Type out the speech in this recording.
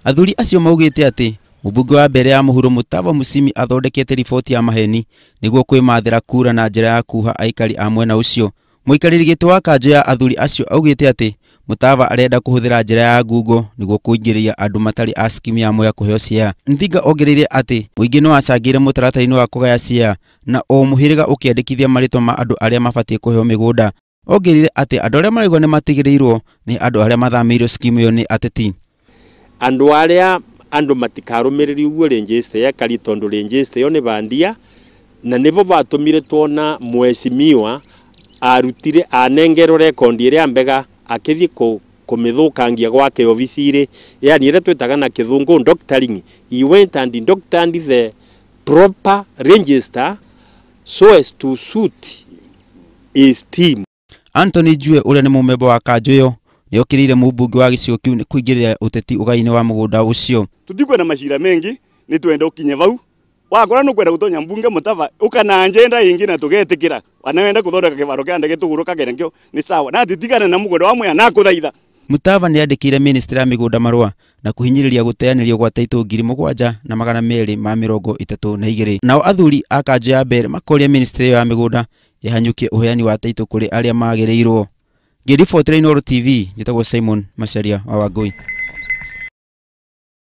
Athuri acio maugĩte atĩ mũmbunge wa mbere ya mũhuro Mutava Musyimi athondekete riboti ya maheni nĩguo kwĩmathĩra kura na njĩra ya kuha aikari a mwena ũcio. Mũikarĩri gĩtĩ wa kanjũ ya athuri acio augĩte atĩ Mutava arenda kũhũthĩra njĩra ya ngungo nĩguo kũingĩrĩria andũ matarĩ a skimu ya Mwea kũheo share. Nthinga ongereire atĩ mũingĩ nĩwacangĩire mũtaratara-inĩ wa kũgaya share na o mũhĩrĩga ũkĩandĩkithia marĩtwa ma andũ arĩa mabatiĩ kũheo mĩgũnda. Ongereire atĩ andũ arĩa maraigua nĩmatigĩrĩirwo nĩ andũ arĩa mathamĩirio skimu ĩyo nĩ ateti. Andũ arĩa andũ matikarũmĩrĩri ũguo register yakari tondu register ĩyo nĩ bandia na nĩvo batũmire tuona mheshimiwa arutire anengerwo rekondi ĩrĩa mbega akĩthiĩ kũmĩthũkangia gwake ofisi-rĩ, yani ĩrĩa twĩtaga na kĩthũngũ doctoring. He went and doctored the proper register so as to suit his team. Anthony Njue ũrĩa nĩ mũmemba wa kanjũ ĩyo nĩokĩrĩire mũmbunge wa gĩcigo kĩu nĩ kũingĩrĩra ũteti ũgai-inĩ wa mũgũnda ũcio. Tutikwenda macira mengi nĩ twenda ũkinye vau wakora nũkwenda gũtonya mbunge Mutava ukana njenda ingi na tugetikira wanawenda kuthondeka kivaro kia ndege tugurukage nakio ni sawa na titigane na mugunda wa Mwea na kuthaitha. Mutava nĩandĩkĩire ministry ya mĩgũnda marũa na kũhinyĩrĩria gũteanĩrio gwa taitũ 7232. Nao athuri a kanjũ ya Mbeere makoria ministry ĩyo ya mĩgũnda ĩhanyũkie ũheani wa taitũ kũrĩ arĩa magĩrĩirwo. Ngĩribotera Inooro TV, njĩtagwo Simon Macharia wa Wangũi.